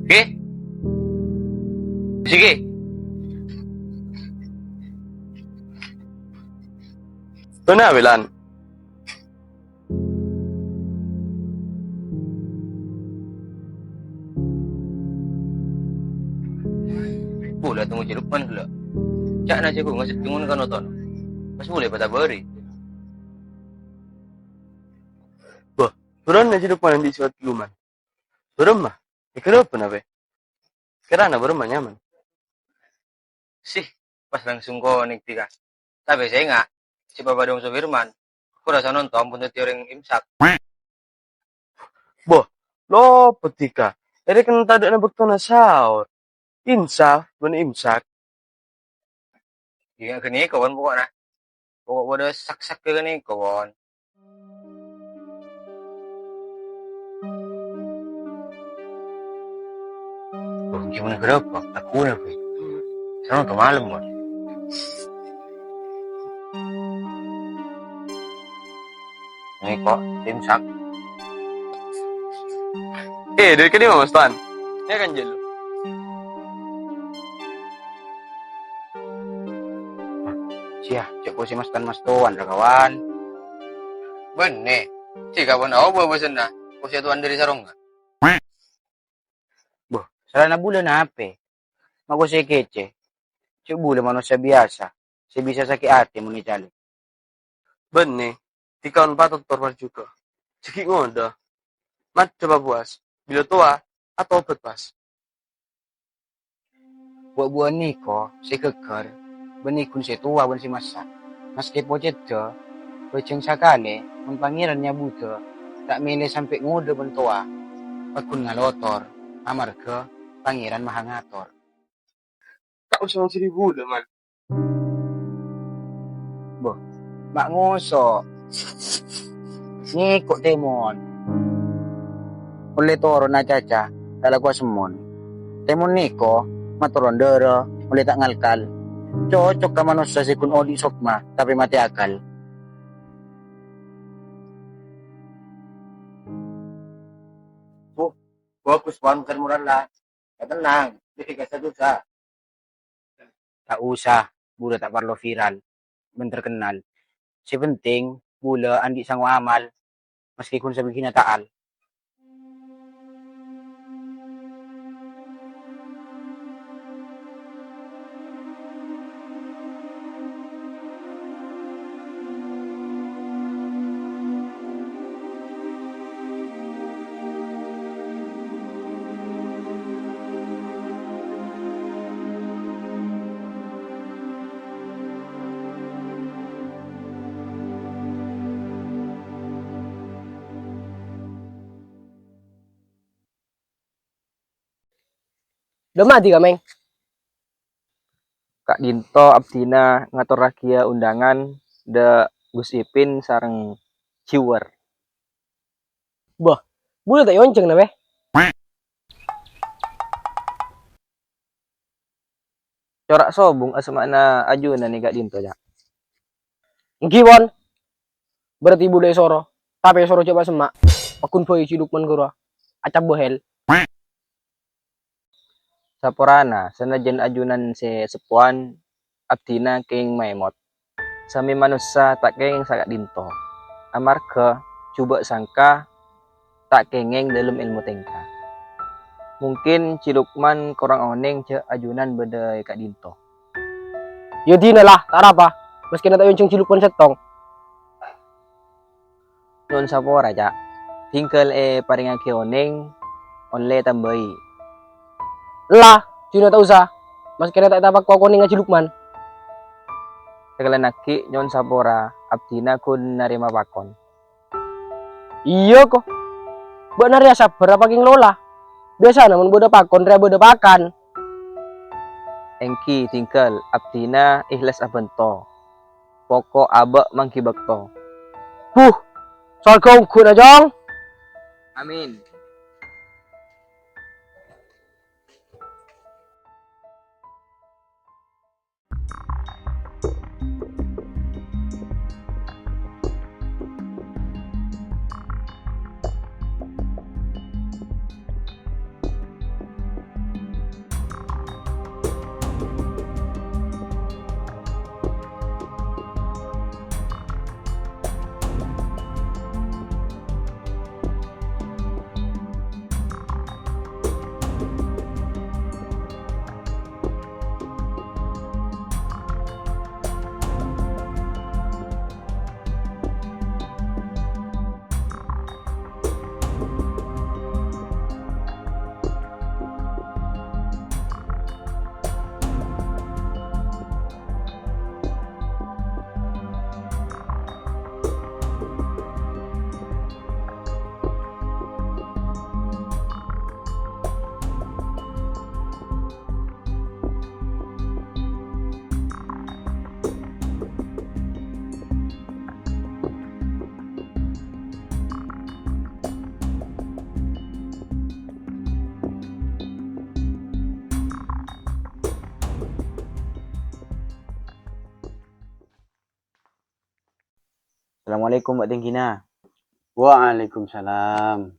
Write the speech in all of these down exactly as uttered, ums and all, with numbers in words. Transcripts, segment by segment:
Oke? Sigi. Bâ'na, Wilan. Bulâ tèmo Cè' Lukman ghellâ'. Ca'na jhâ' ghun ngasèt jhungun kan oton. Pas bulâ èpatabâri. Bâh, bârâmma Cè' Lukman andi' sifat keluman? Bârâmma? Èghâlâbâ napa? Kèrana bârâmma nyaman? Sih, pas langsung konèng dhika. Tapè sènga', sè papadâ Om Sofirman, korasa nonton pon dhâddhi orèng imsak. Boh, lopot dhika. Èrèken tadâ'na bâktona saor. Insaf bân imsak. Iyâ, ghânèka, pon, pokokna. Pokok padâ sak-sak ghânèka, pon. Oh, gimana kenapa? Aku kenapa? Sana udah malam, Bos. Ini kok, imsak. Eh, dari kene, Mas Tuan? Ini kan jelo. Siah, cek kursi Mas Tuan, Mas Tuan, lah, kawan. Benne, si kawan apa bosanna? Kursi Tuan dari sarong. Boh, salana bulâ napè? Mako sè kècè. Cè' bulâ manossa biyasa, sè bisa sakè' atè mon ècalè. Bânnè, dhika mon patot tor parjhughâ. Jhâ' ghi' ngodâ. Maddhâ pabuwas. Bilâ towa, atobhât pas. Bu'-buwân nèko sè ghâggâr, bânnè ghun sè towa bân sè massa'. Maskè pocèddhâ, bhâjâng sakalè mon Pangèran nyabudhâ, ta' mèlè sampè' ngodâ bân towa, pagghun ngalotor, amarghâ Pangèran maha ngator. Ta' osa ngajhâri bulâ, Man. Boh, ma' ngoso'. Ngèko' tèmon. Ollè toron acaca, ta' lakowa semmon. Tèmon nèko, matoron dârâ, ollè ta' ngalkal. Cocok ka manossa sè ghun odi' sokma, tapè matè akal. Boh, bagus, Wan, kèr muralla. Ya, tenang, jadi gak satu sa. Ta' osa, bulâ ta' parlo viral bân terkenal. Sè penting, bulâ andi' sango amal, maskè ghun sabigina ta'al. Dâ' emma dhika, Mèng? Ka'dinto abdhina ngatorraghiyâ undangan dâ' Gus Ipin sareng Jiwer. Bâh, bulâ ta' èonjhâng, na, Mè? Cora' sobung asma'na ajunan è ka'dinto, Ca'. Èngghi, pon. Berarti bulâ èsoro, tapè èsoro jhâ' pasemma'. Pagghun bhâi Cè' Lukman ghârowa acabâ hèl. Saporana, sanajjân ajunan sè seppowan, abdhina kèngèng maèmot. Samè manossa ta' kèngèng saka'dinto, amarghâ jhubâ' sangka ta' kèngèng dâlem èlmo tèngka. Mungkin Cè' Lukman korang onèng jhâ' ajunan bâdâ è ka'dinto. Yâ dinala, ta' arapa, maskèna ta' èonjhâng Cè' Lukman sèttong. Nyo'on sapora, Ca'. Tinggal èparèngaghi onèng, ollè tambâi. Ella, dinah ta' osa. Maskèna ta' ètapako onèngnga Cè' Lukman. Sakalèyan aghi' nyo'on sapora, abdhina ghun narèma pakon. Iyâ, ko. Bâ'na rèya sabbhâr apa kèng lola? Biyasana mon bâdâ pakon rèya bâdâ pakan. Èngghi, tinggal, abdhina èhlas abhânto. Poko' abâ' mangghi bâkto. Buh, sowarghâ ongghuna, Cong. Amin. Assalamualaikum, Pak Tengkina. Waalaikumsalam.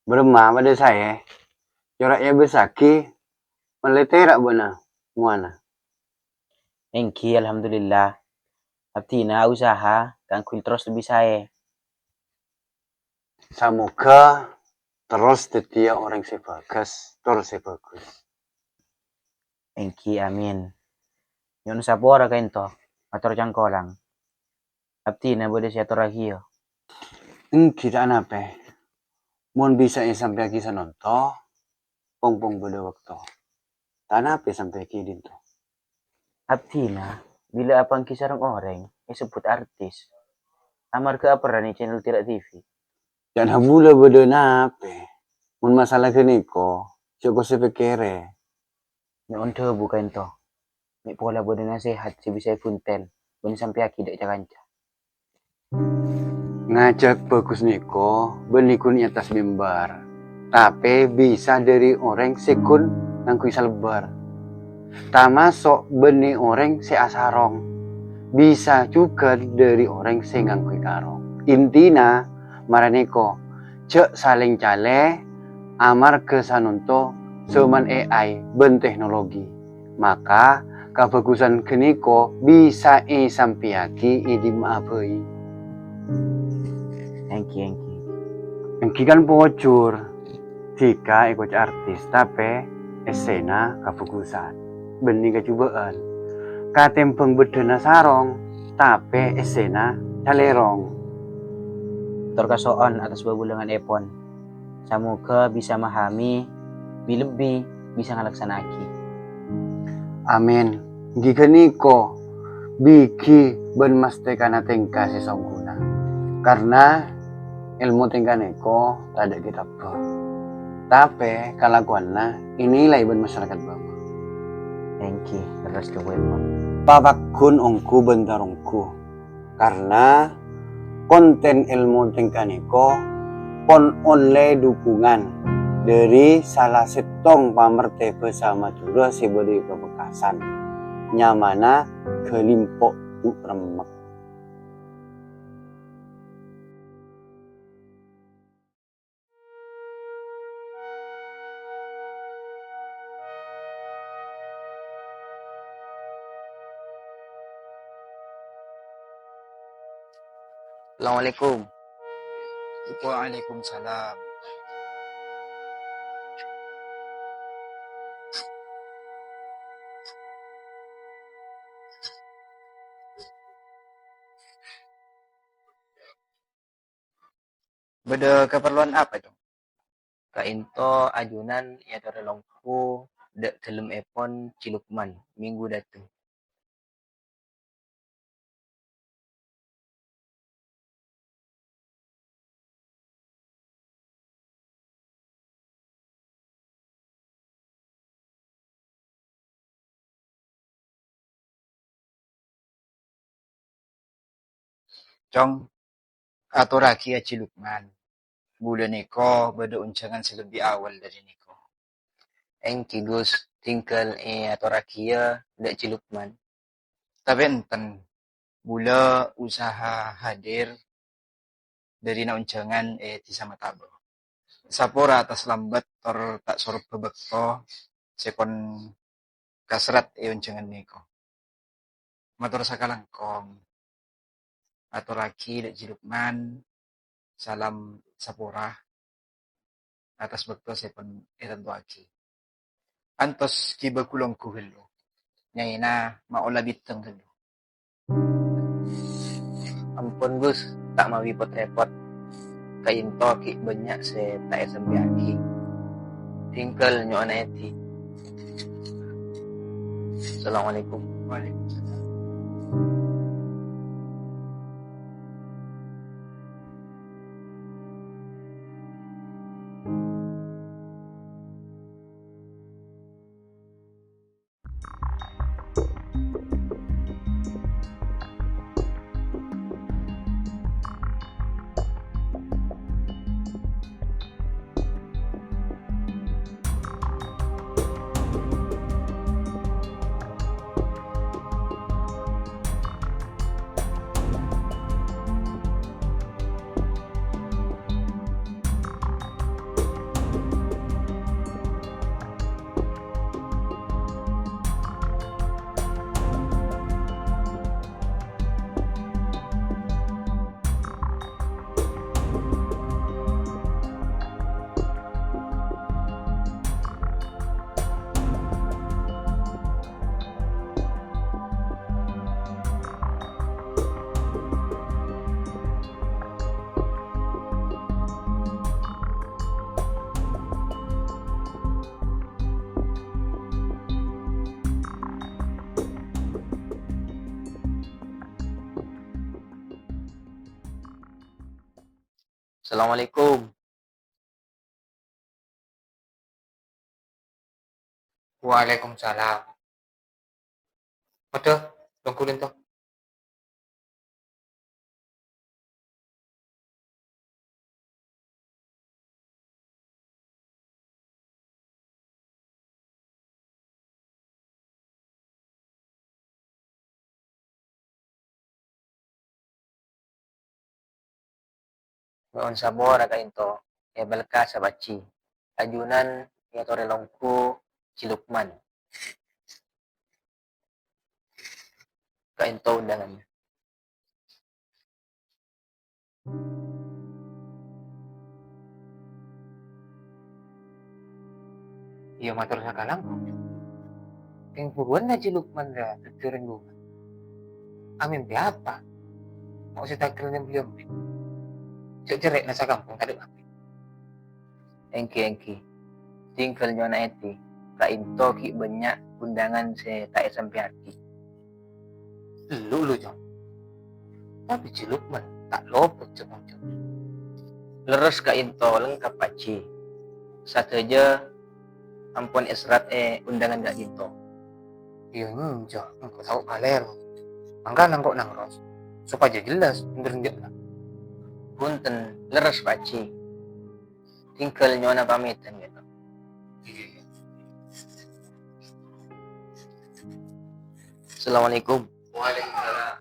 Bârâmma padâ saè? Cora' èabâssaghi, mellè tèra' bâ'na mowana. Èngghi, alhamdulillah. Abdhina usaha kaangghuy terros lebbi saè. Samoghâ terros dhâddhiyâ orèng sè bhâghus, tor sè bhâghus. Èngghi, amin. Nyo'on sapora kaènto, mator cangkolang. Abdhina bâdâ sè atorraghiyâ. Èngghi, ta' anapè. Mon bisa èsampèyaghi sanonto, pong-pong bâdâ bâkto. Ta' anapè sampèyaghi dinto. Abdhina bilâ apangghi sareng orèng èsebbhut artis. Amarghâ aperran è channel Tira' T V. Jhâ' bulâ bâdâ napè. Mon masalah ghânèka, jhâ' kosè pèkkèrè. Nyo'on dhâbu kaènto. Mè' pola bâdâ nasehat sè bisa èbhunten bân èsampèyaghi dâ' ca-kanca. Ngajhâk bhâghus nèko bânnè ghun è attas mimbar, tapè bisa dhâri orèng sè ghun ngangghuy salebbhâr. Tamaso' bânnè orèng sè asarong, bisa jhughân dhâri orèng sè ngangghuy karong. Intina, mara nèko, jhâ' salèng calè amarghâ sanonto jhâman A I bân teknologi. Maka, kabhâghusân ghânèka bisa èsampèyaghi è dimma'a bhâi. Èngghi, èngghi. Èngghi kan pojhur, dhika èkoca' artis, tapè èssèna kabhâghusân, bânnè kajhubâ'ân. Katèmbhâng bâddhâna sarong, tapè èssèna calèrong. Tor kaso'on attas bhâbhulângan èpon. Samoghâ bisa mahami, bi-, lebbi bisa ngalaksana'aghi. Amin. Èngghi ghânèka, bigi bân mastèkana tèngka sè songghuna. Karna èlmo tèngka nèko tadâ' kitabbhâ. Tapè kalakowanna ènilai bân masyarakat bâmah. Èngghi, lerres dhâbuèpon. Papagghun ongghu bân taronggu. Karna kontèn èlmo tèngka nèko pon ollè dhukungan dhâri sala sèttong pamertè bhâsa Madhurâ sè bâdâ è Pamekasan, nyamana Gâlimpo' Dhu' Remmek. Assalamualaikum. Waalaikumsalam. Bâdâ kaparlowan apa, Cong? Kaènto ajunan èyatorè longghu dâ' dâlemmèpon Ji Lukman, mènggu dâteng. Cong, atorraghi Aji Lukman. Bulâ nèko bâdâ onjhângan sè lebbi awal dâri nèko. Èngghi, Gus, tinggal èatorraghiyâ dâ' Ji Lukman. Tapè enten, bulâ usaha hadir dâri na-onjhângan è Dhisa Mataba. Sapora attas lambât tor ta' sorbhâ bâkto sè pon kaserrat è onjhângan nèko. Mator sakalangkong. Atorraghi dâ' Ji Lukman, salam sapora. Attas bâkto sè pon ètantowaghi. Antos ghibâ ghulâ ongghu ghâllu. Nyaèna maola bhidhâng ghâllu. Ampon, Gus, ta' mabi pot-rèpot. Kaènto ghi' bânnya' sè ta' èsampèyaghi. Tinggal nyo'ona èdhi. Assalamualaikum. Waalaikumsalam. Assalamualaikum. Waalaikumsalam. Waduh, bengkulin to. Nyo'on sabhârâ ka'ento, èbâlâkka' sabâjhi. Ajunan èyatorè longghu Ji Lukman. Ka'ento undhânganna. Iyâ, mator sakalangkong. Kèng buruwân Ji Lukman rèya dâddhi orèng lowar. Amèmpè apa? Mau sè takel nyambi-nyambi. Jhâ' cerrè'na sakampong tadâ' apa. Èngghi, èngghi. Tinggal nyo'ona èdhi, ka'ento ghi' bânnya' undhângan sè ta' èsampèyaghi. Elu, lu, Cong. Tapè Ji Lukman ta' lopot, Cong, Cong. Lerres ka'ento lengkap, Pak Ji. Sadhâjâ ampon èserrat è undhângan ka'ento. Iyâ, enjâ', engko' tao kalèro. Mangkana engko' nangros, sopajâ jelas bhender enjâ'na. Bhunten, lerres, Pak Ji. Tinggal nyo'ona pamèdhân, gitu. Assalamualaikum. Waalaikumsalam.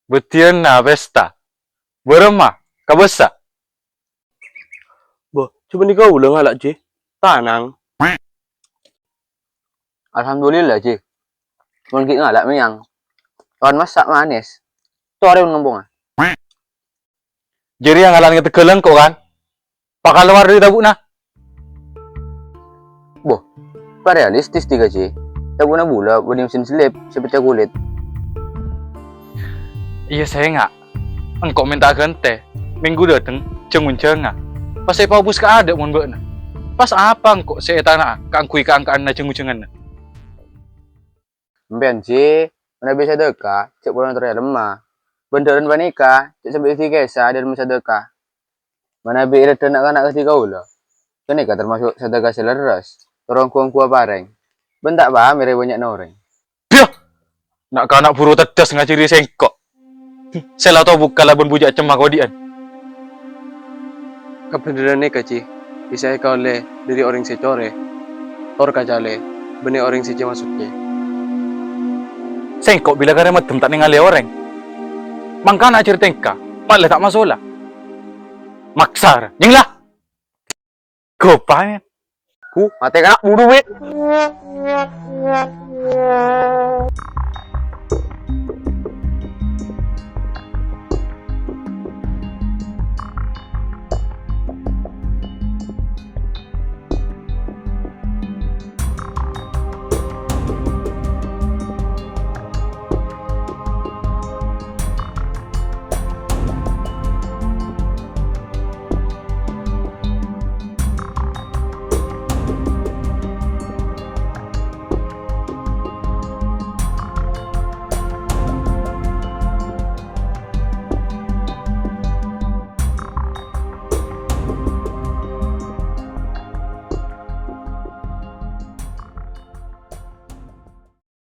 Bâdhiyânna pesta. Bârâmma, kabâsa? Bo, jhâ' bânnè kaulâ ngala', Ji. Tanang. Alhamdulillah, Ji. Mon ghi' ngala' mèyang. Lawan massa' manès. Torè mon ngamponga. Jârèya ngala'an ngategghâl engko', kan? Pakalowar dâri tabu'na. Bo, pa realistis, Ji, Kaji. Tabu'na bulâ bânnè mesin slip sè pecca kulèt. Iyâ, sènga'. Engko' mènta ghântè. Mènggu dâteng, jâng-onjhângnga. Pas èpabus ka adâ' mon bâ'na. Pas apa engko' sè ètana'a kaangghuy ka-angka'anna jâng-onjhângnganna? Sampèyan, Ji, manabi sadâka, jhâ' pon atorè lemma. Bân dhâ'rân panèka, jhâ' sampè' èdhikèsa dâlem sadâka. Manabi èreddhâ na'-kana' kadhi kaulâ, ghânèka tamaso' sadâka sè lerres, torong ghu-ongghuwâ parèng, bân ta' pamèrè bânnya'na orèng. Biyâ! Na'-kana' buru teddas ngajhâri sèngko'. Sè la tobuk kalabân bujâ' cemma kodi'ân. Kabhendherrân nèka, Ji, bisa èkaollè dâri orèng sè corè, tor kacalè, bânnè orèng sè cè' masokkè. Sèngko' bilâ karè maddem ta' nèngalè orèng. Mangkana ajhâr tèngka, malè ta' masola. Maksa, ra. Nyèng la! Gopa, men. Hu, matè kana' buru, wit.